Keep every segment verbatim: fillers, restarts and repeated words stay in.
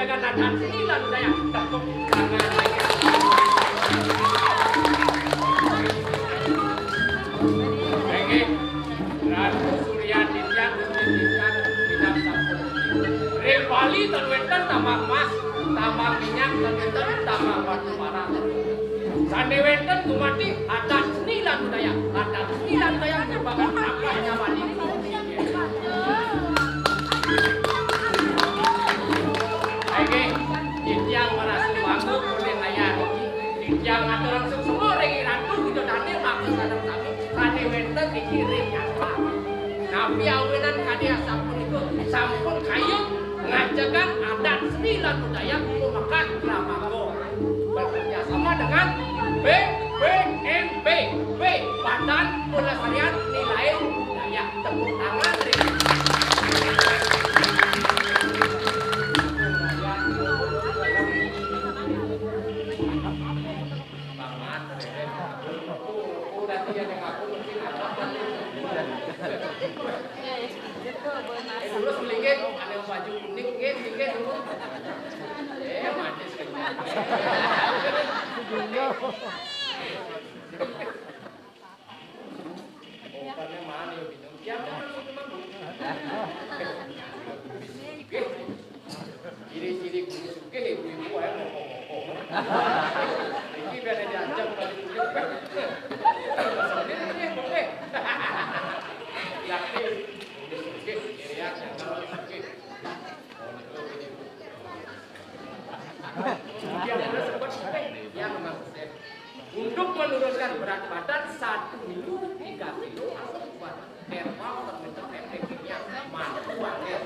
Kata dan senilan daya tepuk tangan lagi. Nggih, Ratu Surya Ditya Gusti Bintang Bidang Sampun. Ring Bali ten wénten tambang emas, tambang minyak, ten wénten tambang batu bara. Sané wénten gumanti adat seni lan budaya. Adat seni lan budaya merupakan akar nyawani. Nggih, titiang merasa bangga olih layar niki. Titiang ngaturang suksma ring Ratu Widodari, maka sareng sami sané wénten niki ring nyata. Napi awinan kadi asapunika sampun kayun ngajegang adat seni lan budaya pamekas Dramaga. Bekerja sama dengan B P N B B, Badan Pelestarian Nilai Budaya. Tepuk tangan, Ri. Udah dia yang aku mesti Eh, dulu sedikit, ada yang baju kuning, sedikit, sedikit dulu. Eh, mati sekejap. Oh, kan yang mana ya, Bintang? Siapa yang mau minum, Bu? Oke. Ciri-ciri guru sugih, ibu-ibu ae moko-moko. Iki biar diancam baju kuning. Sendiri nih, Bu, eh. Yakin. Untuk menurunkan berat badan satu minggu tiga kilo atau dua herbal terbentuk efeknya mampu angel.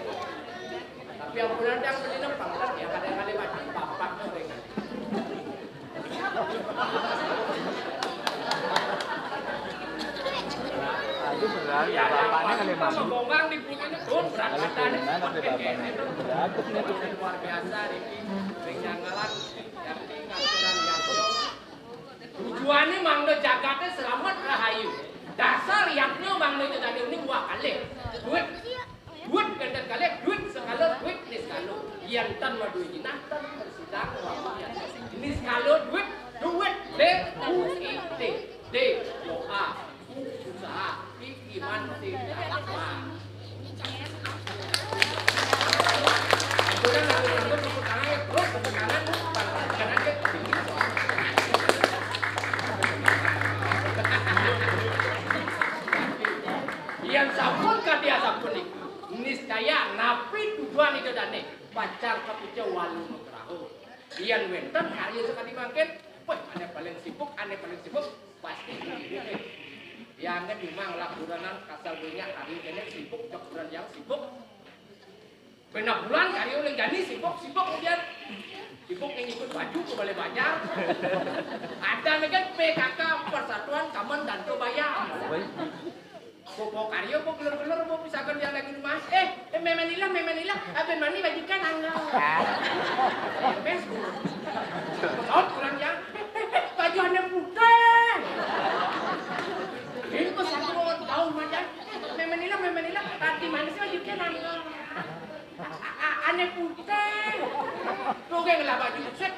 Tapi ampunan yang beli nempang kan ya kadang kali mati bapak tuh dengan. Aduh, benar, ya, bapaknya kali mati. Sombongan di bumi ini, tuh, berat badan. Benar, ada bapak. Berat, benar. Luar biasa, Riki. Ring Nyanggalan, yakti ngaturan yatno. Tujuannya mangda jagaté selamat rahayu. Dasar yatno mangda jagaté ini dua kali. Duit, duit ganda kali, duit sekala, duit niskala. Yén tan madué jinah, tan bersidang, niskala duit, duit, D U I T, D doa. Usaha, iman, tindakan. Ampun, aku, aku tepuk tangan, ya, terus tepuk tangan, tepuk tangan, ya. Yén sampun kadi asapunika, niscaya napi tujuan ida dané, pacang kapica walu nugraha. Yén wénten karya sakadi mangkin, wah, ané paling sibuk, ané paling sibuk, pasti. Ya, anggen memang lah buronan kasal banyak hari ini sibuk, cok buron yang sibuk. Benak bulan karya uling jani sibuk, sibuk kemudian sibuk yang ikut baju ke balai banjar. Ada lagi P K K, Persatuan Kamen dan Kebaya. Bo, bo karya, bo gelur-gelur, bo pisakan yang lagi rumah. Eh, eh, Mémén Ilah, Mémén Ilah, abén mani bajikan angga. Mémén, saut kurang ya. Eh, eh, eh, baju ané putih. Ini kok satu orang tahu macam. Mémén Ilah, Mémén Ilah, tadi mana sih bajikan angga? A-, a-, ané putih. Tuh, geng lah baju set.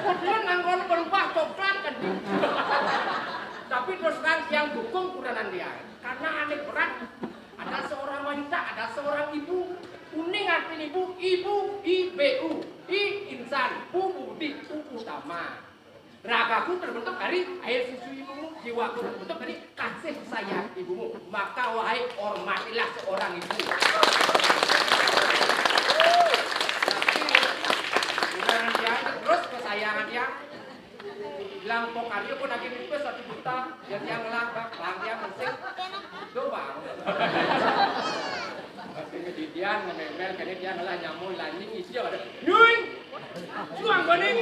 Putih nanggon berubah coklat kan. Tapi terus terang yang dukung kurenan dia. Karena ané berat. Ada seorang wanita, ada seorang ibu. Uning artiné ibu, ibu, I B U. I insan, U budi, U utama. Ragaku terbentuk dari air susu ibumu, jiwaku terbentuk dari kasih sayang ibumu. Maka wahai hormatilah seorang ibu. Tapi, kurang dia terus kesayangan dia. Bilang pok karya pun lagi minta satu juta, ya dia ngelah, Bang, Bang, dia mesti. Itu, Bang. Tapi ngedidian, ngememel, kene dia ngelah nyamul, lanying, isi ada. Nyuy! Suang koning.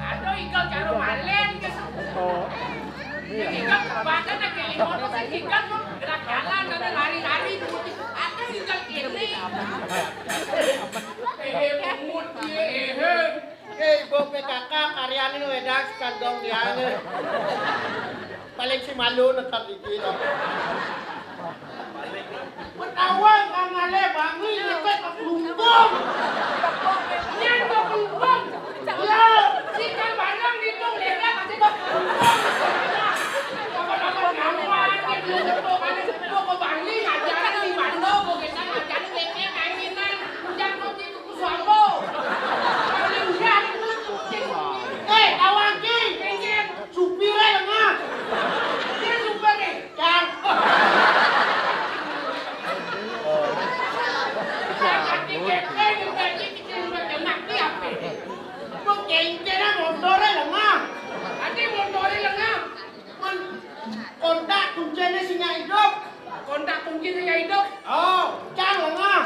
Aduh, igal karo malen, guys. Oh. Iya. Igal kebadan, kayak lima, terus igal, Kakak, karyane wédang sekandong diane. Paling si malu nekap iki to. Ketahuan kangale Bangli ngecek ke Klumpung. Nyen ke Klumpung. Ya, si Kang Banang ngitung lera masih ke Klumpung. Apa-apa nyawa, gitu, gitu, paling gua ke Bangli ngajarin di Bandung, gua bisa ngajarin ngecek kangenan. Ujang kok gitu. Suambo. Paling lihat. Eh, tawang ki. Kenceng. Supire lengah. Dia supire. Cang. Kaki kenceng, kaki kecil, kaki mati apa? Kok kenceng, ah, motore lengah. Tadi motore lengah. Men, kontak kuncine sing nyak idup. Kontak kunci sing nyak idup. Oh, cang lengah.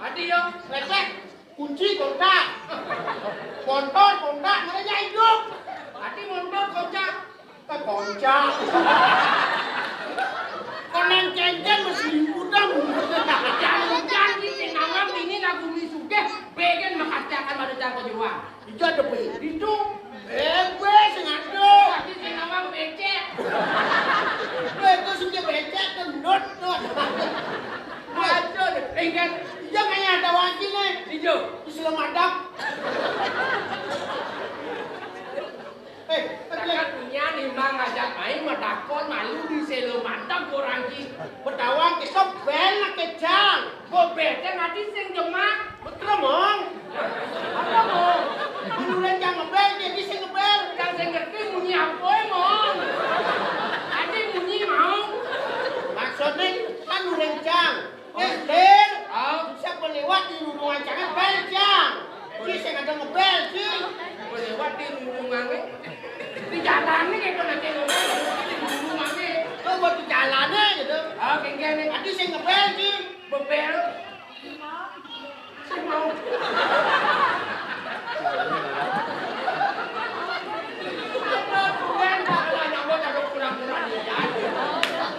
Tadi yo. Lecek. Kunci kontak. Motor kontak, mana nyak idup. Tadi motor kontak. Ke kontak. Koneng kenceng masih liputan. Jangan-jangan di Singawang ini lagu mi sugih, begen makasih akan pada cangko juang. Ijo ada pe. Itu. Eh, gue sing ado. Tadi sing nawang becek. Gue itu sing becek kendut tuh. Aduh, deh. Eh, kan. Iya, kayaknya ada wajib nih. Ijo. Islam adab. Eh, Kakak punya nih, Mang, ngajak main, matakon, malu di selo mantap orang ki. Betawa kita bel nak kejang. Kok bete nanti sing jemak? Betul, Mong. Apa, Mong? Dulu yang ngebel, jadi sing ngebel. Yang sing ngerti munyi apa, Mong? Tadi munyi mau. Maksudnya kan urang cang. Eh, Lir. Ah. Siapa lewat di rumah cang, bel, cang. Jadi sing ada ngebel, sih. Siapa lewat di rumah, eh? Di jalan nih, kayak pernah kayak ngomong, di rumah, eh. Lo buat di jalan, eh, gitu. Ah, kayak gini. Tadi sing ngebel, sih. Bebel.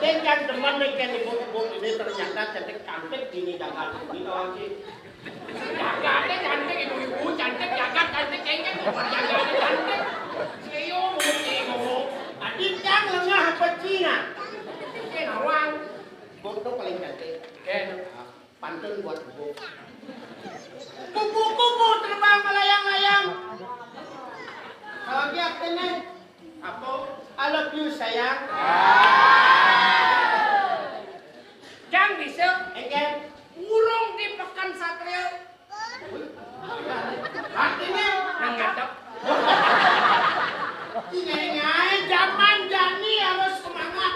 Sing kan demen nih kan ibu-ibu ini ternyata cantik-cantik gini, jangan gini, kawan, sih. Jagatnya cantik, ibu-ibu cantik, jagat cantik, kayaknya bukan jagatnya cantik. Sio, ngomong, ngomong. Tadi kan lengah apa Cina? Cina, wang. Bodoh paling cantik. Eh. Pantun buat ibu. Kupu-kupu terbang melayang-layang. Kalau dia kena apa? I love you, sayang. Jang bisa. Engke. Urung di Pekan Satria. Artinya nang ngadep. Ini zaman jani harus semangat.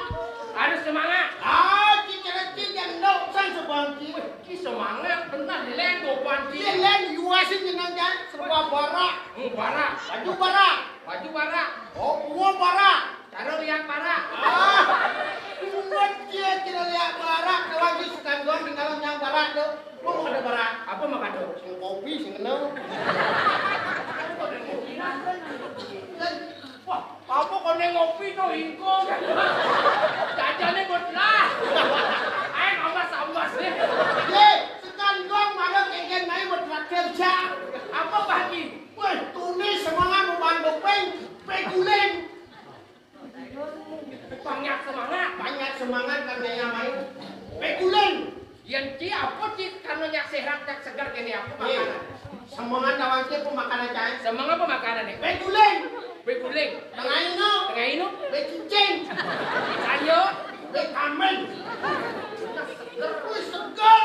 Harus semangat. Ah, cicil-cicil yang ndok sang sebangki. Ki semangat bener, dileng gopan ki. Dileng yuasin jenang jan serba barak. Hmm, barak. Baju barak. Baju barak. Oh, gua barak. Taruh lihat barak. Ah, buat dia tidak lihat barak. Kalau di Sukanggong di dalam yang barak tuh, gua mau ada barak. Apa mau kado? Sing kopi, sing kenal. Wah, apa kau ngopi tuh ingkung? Jajane buat lah. Ayo, awas, awas nih. Ye, sekan gong malah kengken naik buat traktir jam. Apa pagi? Weh, tunis semangat mau bantu peng, peguling. Banyak semangat. Banyak semangat kan gaya main. Peguling. Yen ci apa ci kanu nyak sehat, nyak seger kene apa makanan? Semengan lawan ci apa makanan, Cai? Semeng apa makanan nih? Kue guling. Kue guling. Tengah ino. Tengah ino. Kue cincin. Sanyo. Kue kamen. Seger. Wih, seger.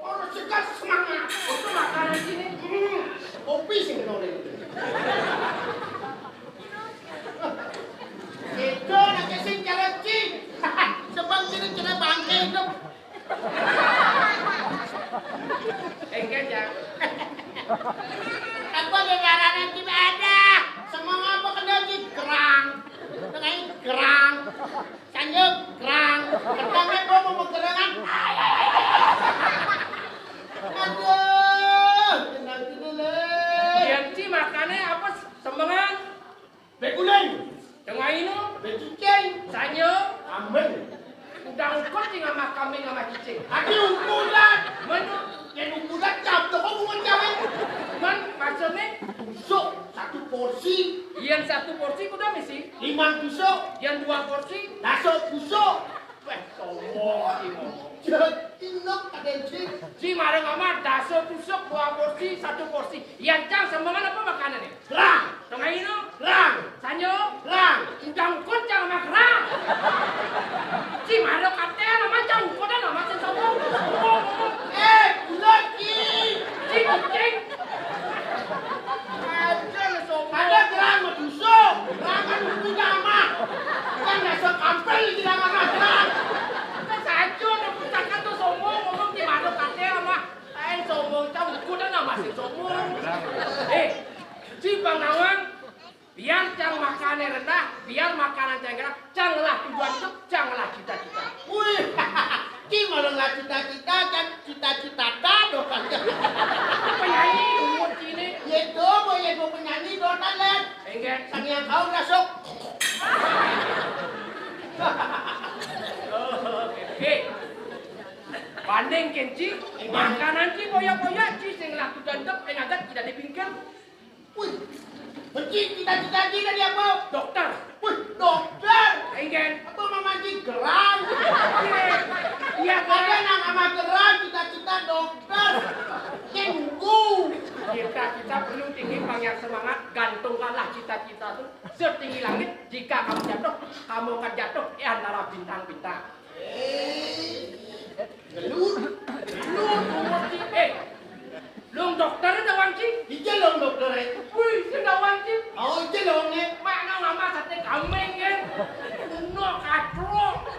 Orang seger semangat. Itu makanan sini. Hmm. Kopi sing kenal ini. Itu nak sing jalan ci. Sebab sini kena bangke itu. Engke, Jang. Apa gegarane tiba ada? Semua apa kena di gerang? Tengah gerang. Sanjung gerang. Pertama gua mau gerangan. Aduh, kenal dulu, Le. Yen ci makane apa semengan? Beguling. Tengah ino. Becicing. Sanyo. Amen. Udah ukut sing sama kambing sama cicing. Ati ukuran. Menu. Yén ukuran jam to kok bungut jam é. Man, maksudné? Tusuk satu porsi. Yén satu porsi kudu misi? Limang tusuk. Yén dua porsi? Dasa tusuk. Wéh, sombong iki ngomong. Jek, inep kadén, Cing. Ci marang amah dasa tusuk dua porsi, satu porsi. Yén cang sembengan apa makanané? Gerang. Tengahino. Gerang. Sanyo. Gerang. Undang ukut cang amah gerang. Ci marang katéan amah cang ukutan amah sing sombong. Eh, bulat, Ci. Ci kucing. Aja lu sombong. Ada gerang mah busuk. Gerang kan punya amah. Kan dasar kampel di dalam amah gerang. Kan saja udah pucakan tuh sombong, ngomong di mana katéan amah. Aing sombong, cang ukutan amah sing sombong. Eh, Ci Bang Nawang, biar cang makané rendah, biar makanan cang gerang, cang lah tujuan hidup, cang lah cita-cita. Wih, Ci malah lah cita-cita, cang cita-cita dah doh kan. Penyanyi umur cini. Yé to, boy, yé to penyanyi doh talent. Enggak. Sang yang kau rasuk. Eh, banding kén Ci, makanan Ci koyak-koyak, Ci sing lah tujuan hidup, enggak tidak dipingkir. Wih, Ci cita-cita Ci tadi apa? Dokter. Wih, dokter. Enggak. Apa mama Ci gerang? Iya, ada nang amah gerang cita-cita dokter. Cenggu. Cita-cita perlu tinggi, panjang semangat, gantungkanlah cita-cita itu setinggi langit. Jika kamu jatuh, kamu akan jatuh di antara bintang-bintang. Eh, gelut. Lu umur Ci, eh, Lung dokter nawang Ci? Ija lung dokter é. Wih, sing nawang Ci. Oh, ija lung é. Mak nang nama saté kambing kan. Kuno katrok.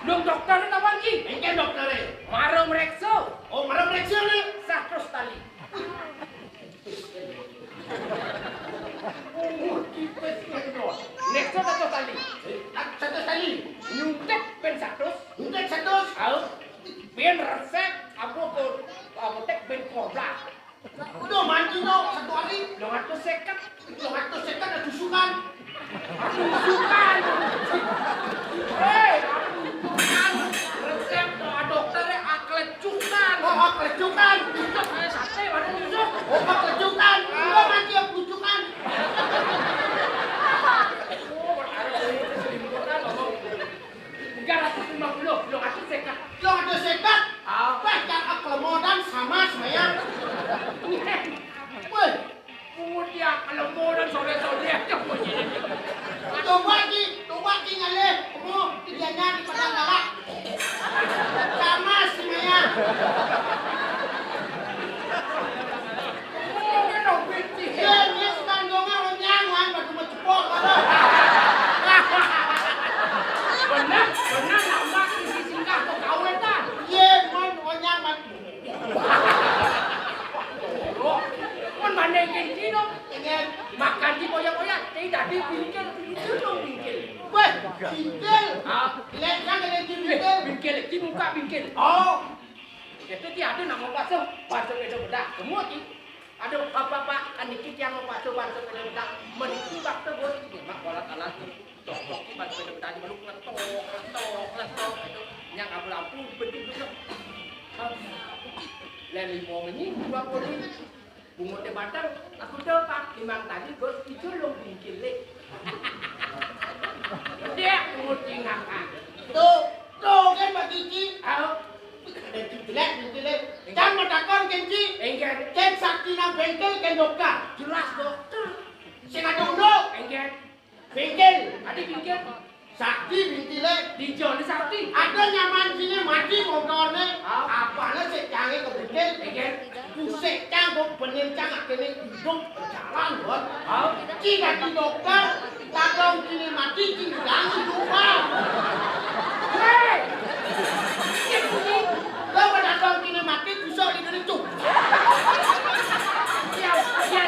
Lung dokter nawang Ci? Engké dokter é. Mara mreksa. Oh, mara mreksa né. Satus tali. Umur tipis kan, Bro. Mreksa satus tali. Eh, satus tali. Nyuntik ben satus. Nyuntik satus. Au. Ben resep, apa kok, apa tek ben kobra. Udah manci no, satu hari. Dua ratus seket. Dua ratus seket ada tusukan. Tusukan. Hei, tusukan. Resep doa dokter ya, aklecukan. Oh, aklecukan. Tusuk kayak sate, mana tusuk? Oh, aklecukan. Udah manci ya, tusukan. Oh, berharap ini keselimputan, ngomong. Tiga ratus lima puluh, dua ratus seket. Dua ratus seket? Ah. Wah, cakep, lemodan sama semuanya. Woi. Pungut ya, lemodan sore-sore aja bunyi. Coba ki, coba ki ngalih, kamu kerjanya di Padang Galak. Sama semuanya. Iya, iya, suka ngomong, onyang, wan, batu mau cepok, apa? Bener, bener, lambak, isi singgah, kok kawin, kan? Iya, mon, onyang, wan. Loh, mon bandingin sih, dong. Iya. Makan di koyak-koyak, tapi tadi bingkil, bingkil dong, bingkil. Weh, bingkil. Ah. Lihat, kan, ada di bingkil. Bingkil, di muka bingkil. Oh. Itu ti ada nak mapasuh, pasuh itu bedah. Semua ti. Aduh, apa-apa, aniki tiang mapasuh, pasuh itu bedah. Meniki waktu bos, ini mak bola kalah tu. Dokter ki pasuh itu bedah, baru ngeletok, ngeletok, ngeletok, itu. Nyang abu lampu, penting betul. Lain lima menit, dua puluh. Bungut di batang, aku dapat limang tadi, bos, itu lo bingkil, lek. Dia bungut tinggal, ah. Tuh, tuh kan Pak Kiki. Au. Ada jelek bingkil, lek. Cang matakon kén Ci. Enggak. Kén sakti nang bengkel kén dokter. Jelas dokter. Sing ada unduk. Enggak. Bingkil. Adi bingkil. Sakti bingkilé. Di jone sakti. Ada nyaman sini mati motorné. Ah. Apane sik cange kebingkil. Enggak. Pusik cang kok bener cang akhirnya hidup berjalan, Bos. Ah. Ci dadi dokter, takon kene mati, ci ngilang jumpa. Hei! Lo pada takon kene mati, kusok di kene cuk. Iya, iya.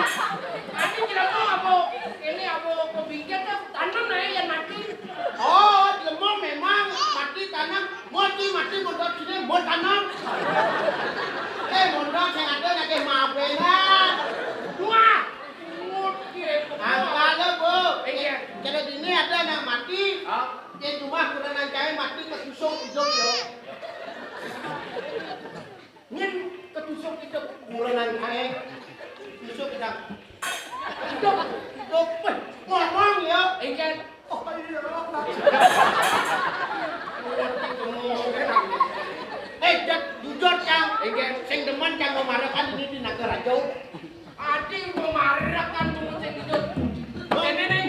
Mati jelema apa? Ini apa, apa bingkil tuh? Tanem ae yén mati. Oh, jelema memang mati tanem. Mati, mati, mondok sini, mau tanem. Eh, mondok sing ada lagi mabengan. Wah, mut, kira. Angka lo, Bu. Iya. Kalau dini ada anak mati, hah? Di rumah kurang ancai mati ke susung hidup, yo. Nyen Eh, masuk kita. Hidup, hidup. Weh, ngomong ya. Ikan. Oh, iya. Eh, Jat, jujur, Cang. Ikan. Sing demen, Cang, mau marah kan ini di Nagarajo. Adi mau marah kan, mau sing jujur. Ini nih,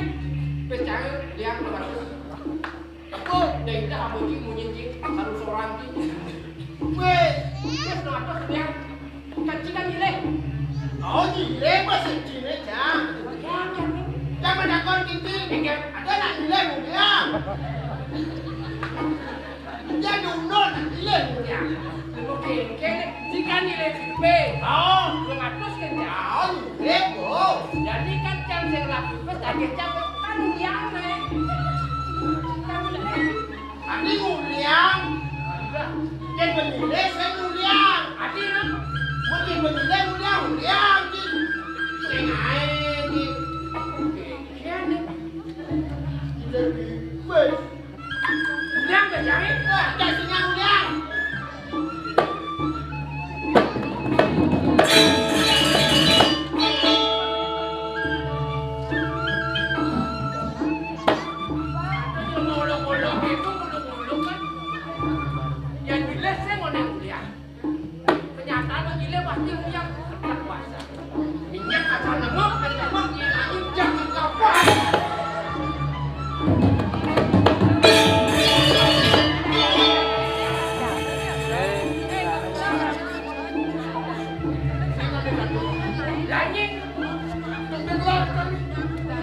percaya dia mau marah. Aku, dah itu apa sih, mau nyinci, harus orang sih. Weh, dia sudah atas dia. Kacikan nilai. Oh, nilai bahasa Cina, Cang. Ya, ya. Cang menakon kinti. Iya. Ada nak nilai mulia. Dia dulu nak nilai mulia. Oke, oke. Jika nilai B. Oh. Lu ngatus kan, Cang? Oh, nilai, oh. Jadi kan, Cang, saya laku, pas lagi, Cang, kan yang naik. Kan nilai. Adi nguliang. Yén benilé sing nguliang. Adi, mesti benilé nguliang, nguliang, Ci. Sing aé, Ci. Kene. Wis. Nguliang, Bang Jami? Wah, dah sing nguliang. Nguluk-nguluk itu, nguluk-nguluk kan. Yang jelas saya mau nang kuliah. Kenyataan lo gila pasti kuliah. Kerja kuasa. Minyak asal nengok, nengok, angin jangan kapan. Langit.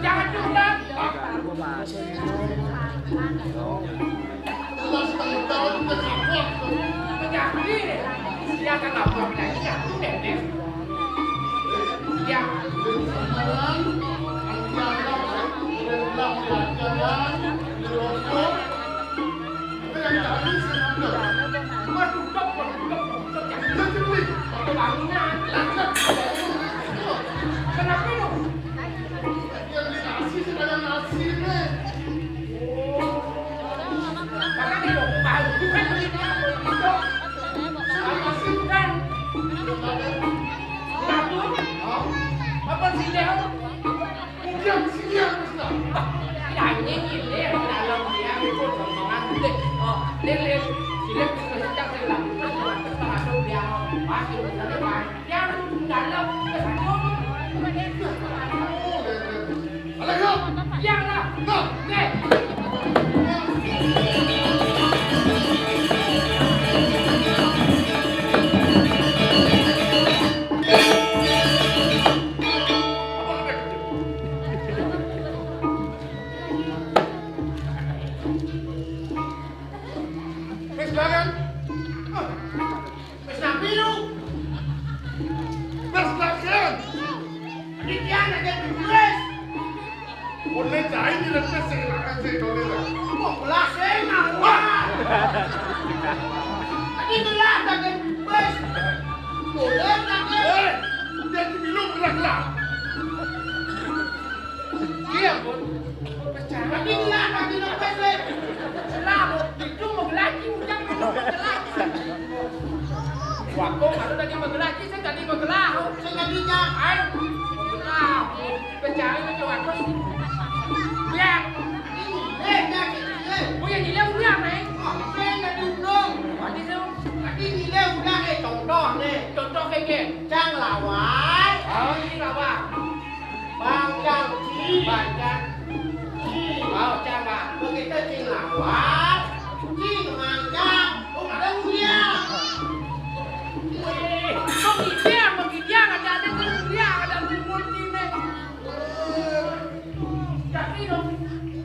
Jangan curhat. Jelas kamu tahu kita kapok. Menjadi. Dia akan lapor lagi, ya, udah deh. Ya. Sekarang, nanti anak, udah bilang, diajarkan, dirokok. Kenapa lu? Yang dikasih sekarang nasi nih. Makanya mau tahu, bukan beli apa itu. Saya kasih kan. Satu. Apa sih dia? Udah, sini ya, Mas. Lah, ini ngilir dalam dia itu rombongan gede. Oh, lir, lir. Silir, terus cak, silir. Terus, terus, terus, dia mau. Pas, terus, terus, pas. Yang dalam, terus, aduh. Oh, lir, lir. Alah, yuk. Yang lah. Nah. Nih. Wis lah kan? Wis napi lu? Wis lah kan? Ini dia ada di wis. Oleh cai di lepas saya makan saya boleh lah. Kok belas saya mau? Wah. Ini gelas ada di wis. Boleh tak? Eh, dia di minum gelas lah. Iya, Bun. Pecah. Tapi lah, tapi lepas, Le. Selamat. Itu mau lagi, udah mau lagi. Waktu baru tadi mau lagi, saya tadi mau gelah. Saya tadi nyampe. Gelah. Pecah itu waktu. Ya. Eh, ya, eh. Oh, yang gila udah, Neng. Oh, saya tadi udah. Tadi saya, tadi gila udah, eh, contoh, nih. Contoh kayak gini. Cang lawai. Oh, ini lawai. Bang Cang Ci. Bang Cang Ci. Bang Cang, Bang. Begitu Cing lawat, Cing mangkang. Oh, ada mulia. Wih, kok gitu ya, kok gitu ya, ada, ada mulia, ada mulia sini. Jadi dong,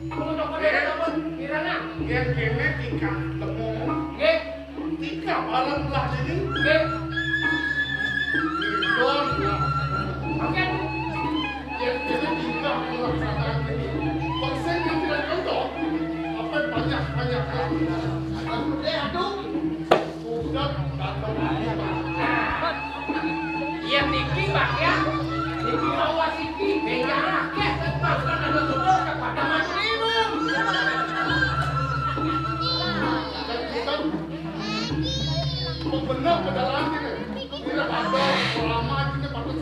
kalau toko dia, toko, kiranya. Yang kene tingkah temu. Nggih. Tika barang belah sini. Nggih. Don lah. Oke. Yang ini tika pelaksanaan ini. Konsep yang tidak contoh. Apa banyak-banyak. Eh, aduh. Sudah datang. Iya, niki, Pak, ya. Niki bawa siki. Beda akeh. Bahkan ada tutup kepada Mas Ibu. Dan kita Kok bener ke dalam sini? Ini ada selama ini pada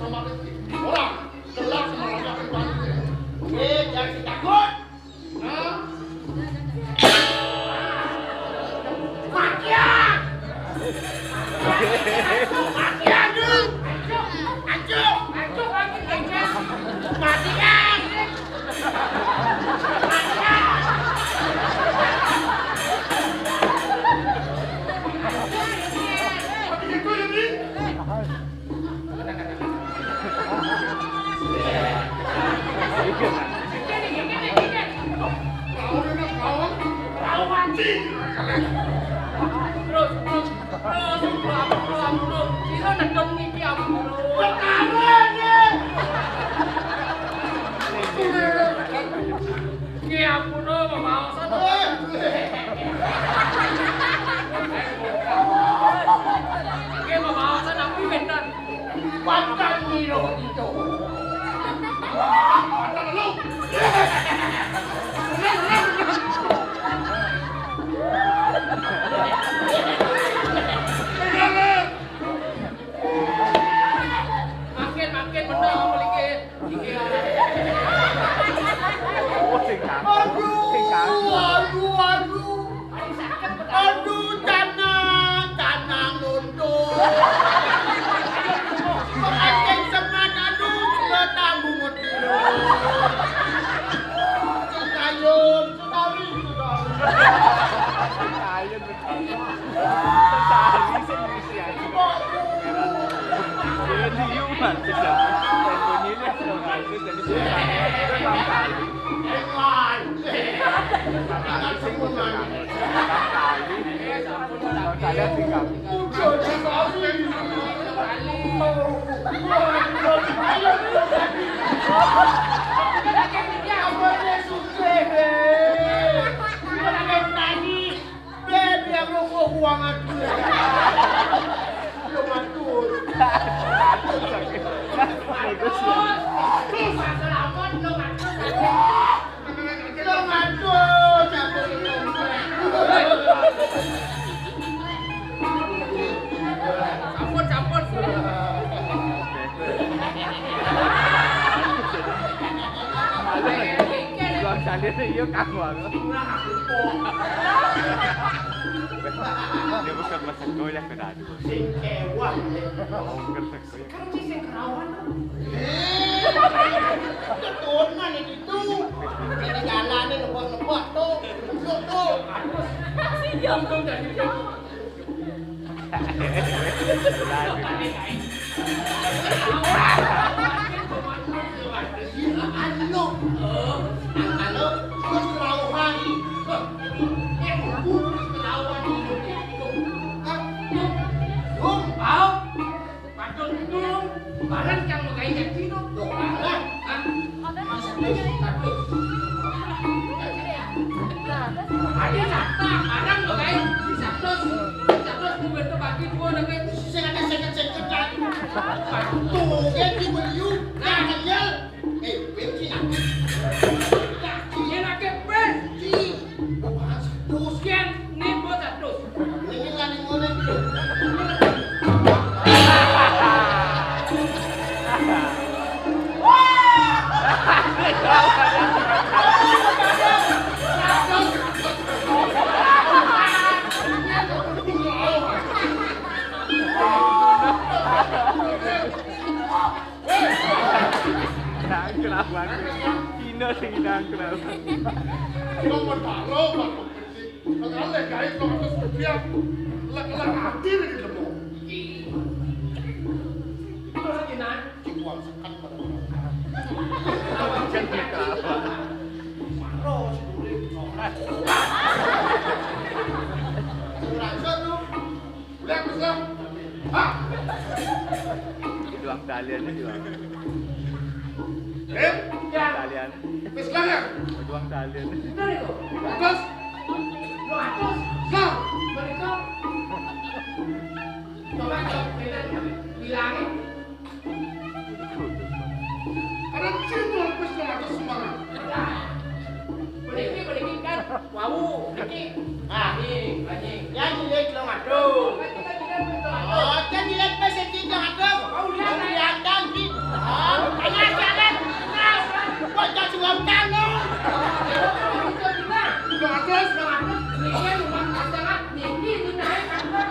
Terus, terus, terus, ampun, ampun, ampun. Sira nedeng iki, ampun. Perkara iki. Nggih, ampun, pemaosan. Nggih, pemaosan aku wénten. Pantang ngira itu. Pantang lu. Makin, makin bener mriki. Aduh, aduh, aduh. Aduh, tanah, tanah nuntuk. Pengantin semat, aduh, sudah tamu mutiro. Sekayun, sekali, sekali. Sekayun, sekali. Sekali, sekali. Jadi, human, sekali. Yang bunyinya, sekali, sekali. Sekali, sekali. Kalian tinggal. Bagus ya. Sampun, sampun. Bang Salir, iya, Kang Waro. Dia bukan masak goyang, kena aduh. Sing kewah. Oh, bukan masak goyang. Kan iki sing kerawan. Eh, keturunan iki tuh. Jadi jalanin nebak-nebak tuh. Tuh, tuh. Aduh. Untung dari Patut dong, barang yang megai janji dong. Loh, barang. Hah? Ada sata, barang megai. Satu, satu, satu bagi dua, ada kayak sing ada seket-seket kan. Tuh, kan di beliau. Nah, kenyal. Eh, bensin aku. Nah, dia pakai bensin. Apaan sih? Terus kan, nih buat satu. Ini kan yang mana? Nangkelawan. Cina sing nangkelawan. Kok medalo, Pak? Ngalih gawe dua ratus rupiah. Lek-lek ati iki lemu. Iki. Terus iki, Nak? Iki uang seken, Pak. Maro, sepuluh ribu. Kurang satu. Udah, Mas, lah. Ah. Doang talian ini, Bang. Eh? Talian. Wis lah ya. Doang talian. Udah itu. Terus? Lo atas. Lah. Mereka. Coba, coba, bilangin. Ada cinta wis atas semangat. Beriki, beriki kan. Wau, beriki. Ah. Anjing, anjing. Ya, nilai telung atus. Oh, kan nilai pas iki telung atus. Kau lihat, kan? Oh, tengah jalan. Kok jadi wong kanu? Telung atus. Telung atus. Ini kan rumah pasangan. Niki, ini naik apa?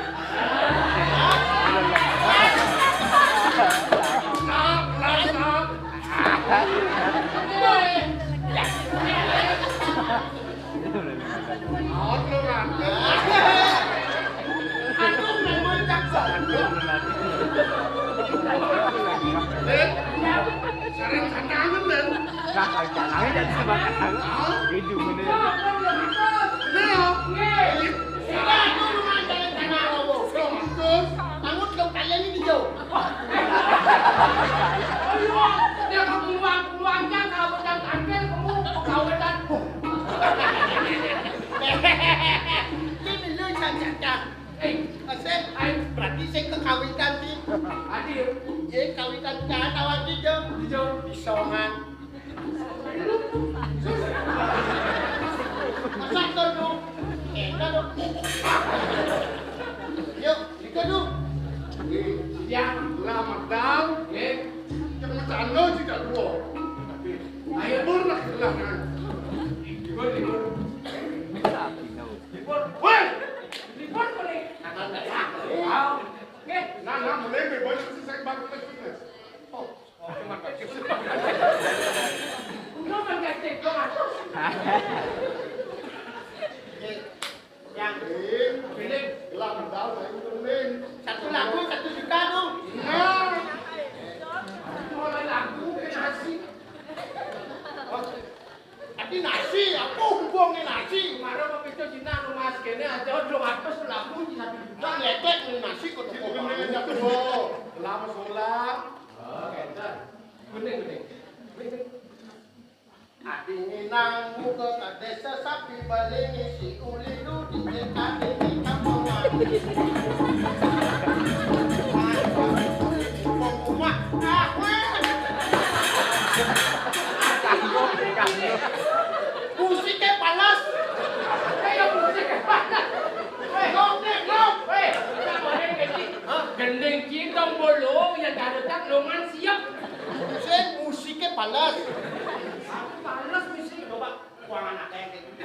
Sering tantangan, men. Nah, kalau tantangan jadi semangat. Hah? Hidup ini. Ini ya? Cacah. Eh, Asep, ayo, berarti saya kekawitan nih. Adil. Iya, kawitan kan awak hijau. Hijau. Disongan. Masa tuh, dong? Enak dong. Yuk, itu dong. Eh, ya, selamat tahun. Eh, jangan bercanda sih, tak dua. Ayo, pur lah, lah, nah. Libur, libur. Libur. Woi! Libur, boleh. Nah, nah, nah. Wow. Nggih. Nah, nah, mulai, mulai, boleh, sih, saya bantu, sih, sih. Oh. Udah mengkacau atus. Yang Geleng. Geleng. Gelap, tahu, saya geleng. Satu lagu satu juta tuh. Nah. Mulai lagu ke nasi. Oh. Tapi nasi, apa hubungnya nasi? Kemarin mau pintu Cina, lu mas, gini aja, dua ratus lagu di satu juta. Nah, lecet nih nasi kok. Sini, toko benerin, banget. Jatuh. Lama sholat. Oh, gitu. Bener, bener. Bener. Adi nang muka kadesa sapi balingi si uli lu di adi ni kampung. Rumah. Ah, weh. Musiknya panas. Kayak musiknya panas. Weh, ngok, ngok. Weh, kita boleh ganti. Hah? Gending kita bolong yang ada tak longan siap. Sing musiknya panas. Aku panas musik. Coba, buang anak kayak gitu.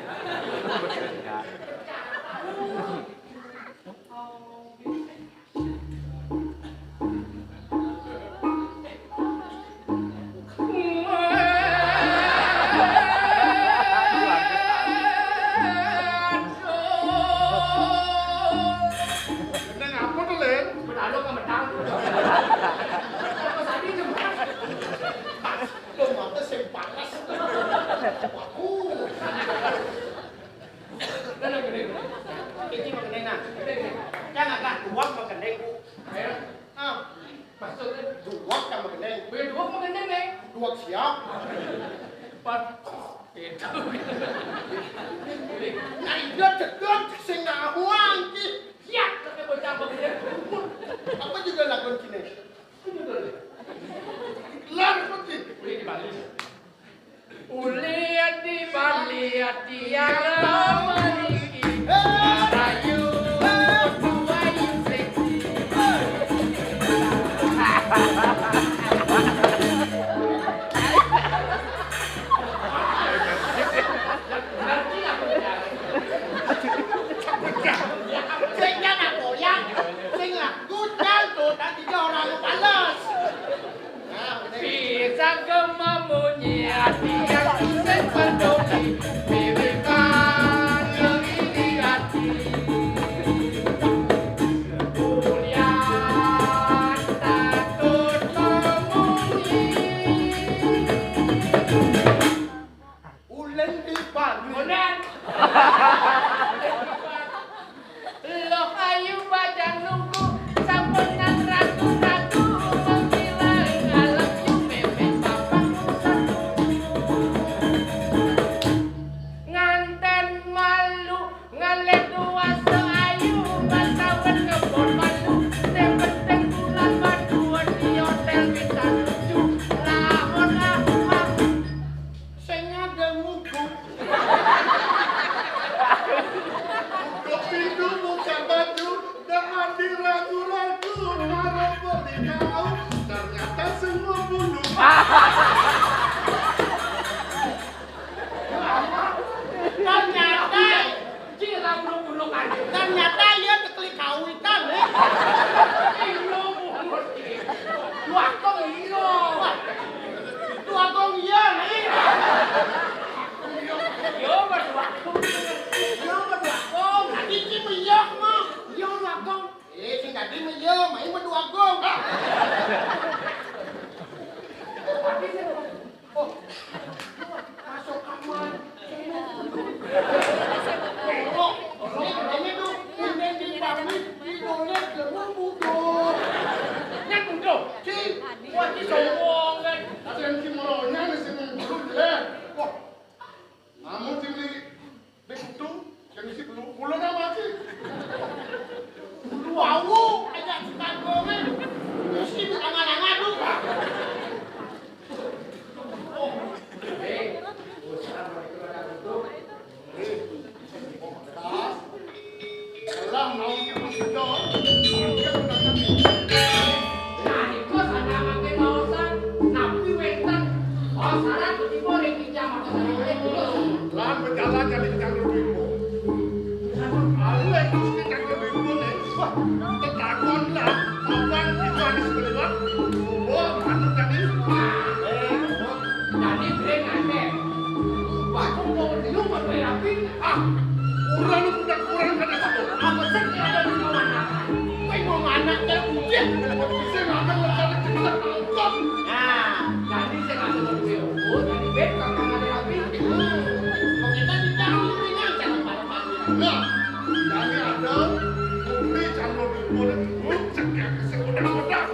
Nang apa tuh, Len? Benar lo ke medang. Apa tadi tuh? Tuh, mata sing panas. Waduh. Tenang, gede. Iki mengenai nah. Gede, gede. Kan agak tuak mengenai, Bu. Ayo. Ah. Maksudnya? Duak kan mengenai. Weh, duak mengenai, nih. Duak siap. Pas. Itu. Nah, iya, cedok, sing ngahuang, ki. Siap, tapi bocah begini. Apa juga lagu sini? Lar putih. Boleh dibalik. Uli ati bali ati yara mariki. Ayu, ayu seksi. Sing kan aku yang, sing lah, gudang tuh, tadi dia orang lu balas. Bisa gemamunyi hati yang sing peduli, pilih kali hati. Mulia takut memunyi. Ulen di Bali. Ulen. Loh ayu bajang nunggu, sampenan ragu-ragu, mengkilang alam yu mepet papan pusat. Nganten malu, ngalih kuasa ayu, batawen ngebon malu, sing penting bulan madu di hotel bintang tujuh, lamun ah, ah. Sing ada ngugu. Buka pintu, buka baju, dengan diragu-ragu, para beli kau, ternyata semua bulu. Ternyata, ternyata iya tekeli kawitan, eh. Iya, umur. Waktu iya. Dua gong iya, nih. Iya, Mas, dua gong. Iya, Mas, dua gong. Tadi ki meyok, mah. Iya, dua gong. Eh, sing tadi meyok, main mah dua gong. Tapi sing Nah, niku sané mangke maosan, napi wénten syarat ketiba ring titiang makasami olih kula? Lan bejalan jadi Candra Dwipa. Lalu yang mesti Candra Dwipa nih, wah, tetagon lah, papan kita harus berlewat, coba manut tadi. Eh, jadi beli ngajak. Waktu mau dulu mau rapi, ah, kurang udah kurang kada satu. Apa sih ada di mana? Kowe mau anak ya udah. Sing ada rencana cerita tangkap. Nah, jadi sing ada duwe opo, jadi ben kakang ada rapi. Kok kita tidak mau ringan cara pada pagi. Nah, jadi ada bukti calon gubernur cek yang sekolah-kolah.